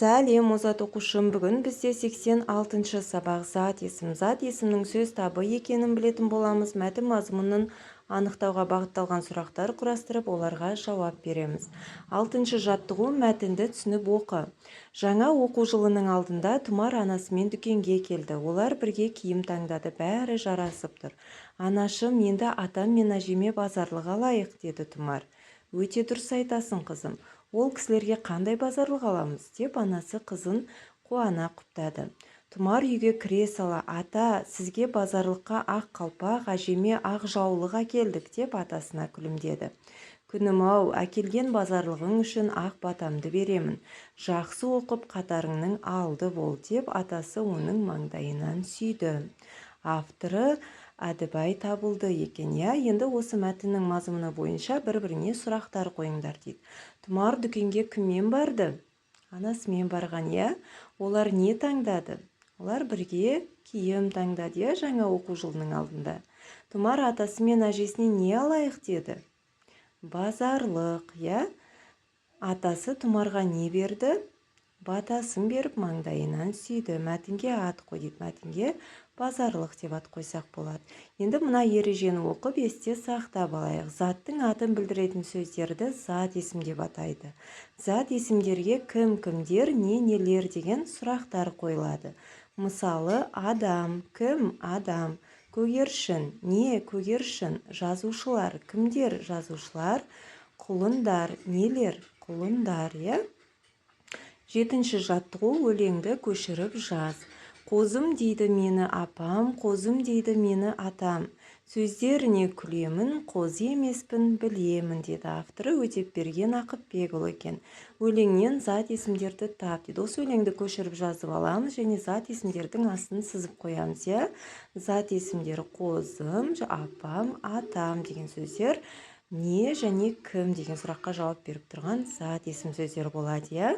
Сәлем, озат оқушым! Бүгін бізде 86-шы сабақ, зат есім. Зат есімнің сөз табы екенін білетін боламыз. Мәтін мазмұнын анықтауға бағытталған сұрақтар құрастырып, оларға жауап береміз. Алтыншы жаттығу: мәтінді түсініп оқы. Жаңа оқу жылының алдында Тұмар анасымен дүкенге келді. Олар бірге киім таңдады. Бәрі жарасып тұр. «Анашым, енді атам мен әжеме базарлық алайық», – деді Тұмар. «Өте дұрыс айтасың, қызым. Ол кісілерге қандай базарлық аламыз?» – деп анасы қызын қуана құптады. Тұмар үйге кіре сала: «Ата, сізге базарлыққа ақ қалпақ, әжеме ақ жаулық әкелдік», – деп атасына күлімдеді. «Күнім-ау, әкелген базарлығың үшін ақ батамды беремін. Жақсы оқып, қатарыңның алды бол», – деп атасы оның маңдайынан сүйді. Авторы Әдібай Табылды екен, иә. Енді осы мәтіннің мазмұны бойынша бір-біріне сұрақтар қойыңдар дейді. Тұмар дүкенге кіммен барды? Анасымен барған, иә. Олар не таңдады? Олар бірге киім таңдады, иә, жаңа оқу жылының алдында. Тұмар атасы мен әжесіне не алайық деді? Базарлық, иә. Атасы Тұмарға не берді? Батасын беріп, маңдайынан сүйді. Мәтінге ат қой дейді. Мәтінге «Базарлық» деп ат қойсақ болады. Енді мына ережені оқып, есте сақтап алайық. Заттың атын білдіретін сөздерді зат есім деп атайды. Зат есімдерге кім, кімдер, не, нелер деген сұрақтар қойылады. Мысалы, адам – кім? Адам. Көгершін – не? Көгершін. Жазушылар – кімдер? Жазушылар. Құлындар – нелер? Құлындар, иә. Жетінші жаттығу: өлеңді көшіріп жаз. Қозым дейді мені апам, қозым дейді мені атам. Сөздеріне күлемін, қозы емеспін, білемін, деді. Авторы Өтепберген Ақыпбекұлы екен. Өлеңнен зат есімдерді тап дейді. Осы өлеңді көшіріп жазып аламыз және зат есімдердің астын сызып қоямыз, иә. Зат есімдері: қозым, апам, атам деген сөздер не және кім деген сұраққа жауап беріп тұрған зат есім сөздер болады, иә.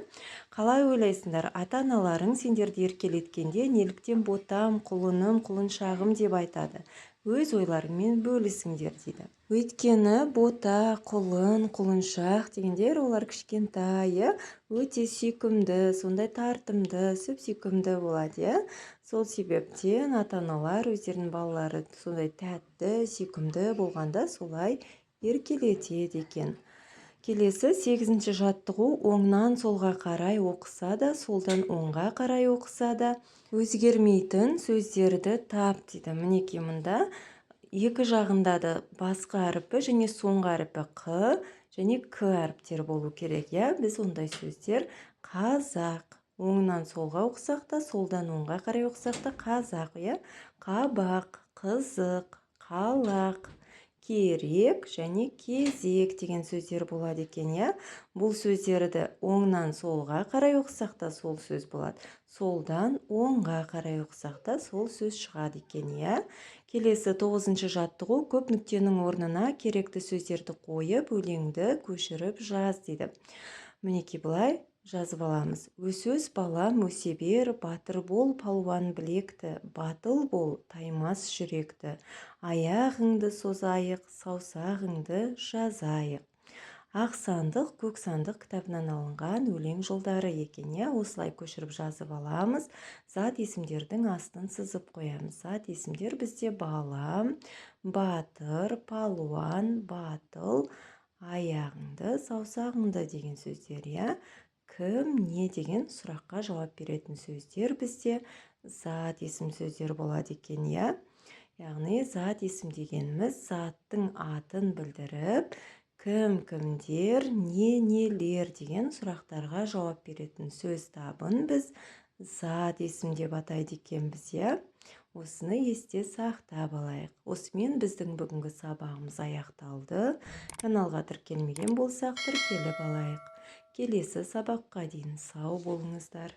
Қалай ойлайсыңдар, ата аналарың сендерді еркелеткенде неліктен ботам, құлыным, құлыншағым деп айтады? Өз ойларыңмен бөлісіңдер дейді. Өйткені бота, құлын, құлыншақ дегендер олар кішкентай, иә, өте сүйкімді, сондай тартымды, сүп сүйкімді болады, иә. Сол себептен ата аналар өздерінің балалары сондай тәтті, сүйкімді болғанда, солай еркелетеді екен. Келесі сегізінші жаттығу: оңнан солға қарай оқыса да, солдан оңға қарай оқыса да өзгермейтін сөздерді тап дейді. Мінекей, мында екі жағында да басқа әріпі және соңғы әріпі қ және к әріптері болу керек, иә. Біз ондай сөздер: қазақ. Оңнан солға оқысақ та, солдан оңға қарай оқысақ та, қазақ, иә. Қабақ, қызық, қалақ, керек және кезек деген сөздер болады екен, иә. Бұл сөздерді оңнан солға қарай оқысақ та, сол сөз болады, солдан оңға қарай оқысақ та, сол сөз шығады екен, иә. Келесі тоғызыншы жаттығу: көп нүктенің орнына керекті сөздерді қойып, өлеңді көшіріп жаз дейді. Мінекей, былай жазып аламыз: Өс, балам, өсе бер, батыр бол, палуан білекті, батыл бол, таймас жүректі, аяғыңды созайық, саусағыңды жазайық. «Ақ сандық, көк сандық» кітабынан алынған өлең жолдары екен, иә. Осылай көшіріп жазып аламыз. Зат есімдердің астын сызып қоямыз. Зат есімдер бізде балам, батыр, палуан, батыл, аяғыңды, саусағыңды деген сөздер, иә. Кім, не деген сұраққа жауап беретін сөздер бізде зат есім сөздер болады екен, иә. Яғни зат есім дегеніміз заттың атын білдіріп, кім, кімдер, не, нелер деген сұрақтарға жауап беретін сөз табын біз зат есім деп атайды екенбіз, иә. Осыны есте сақтап алайық. Осымен біздің бүгінгі сабағымыз аяқталды. Каналға тіркелмеген болсақ, тіркеліп алайық. Келесі сабаққа дейін сау болыңыздар.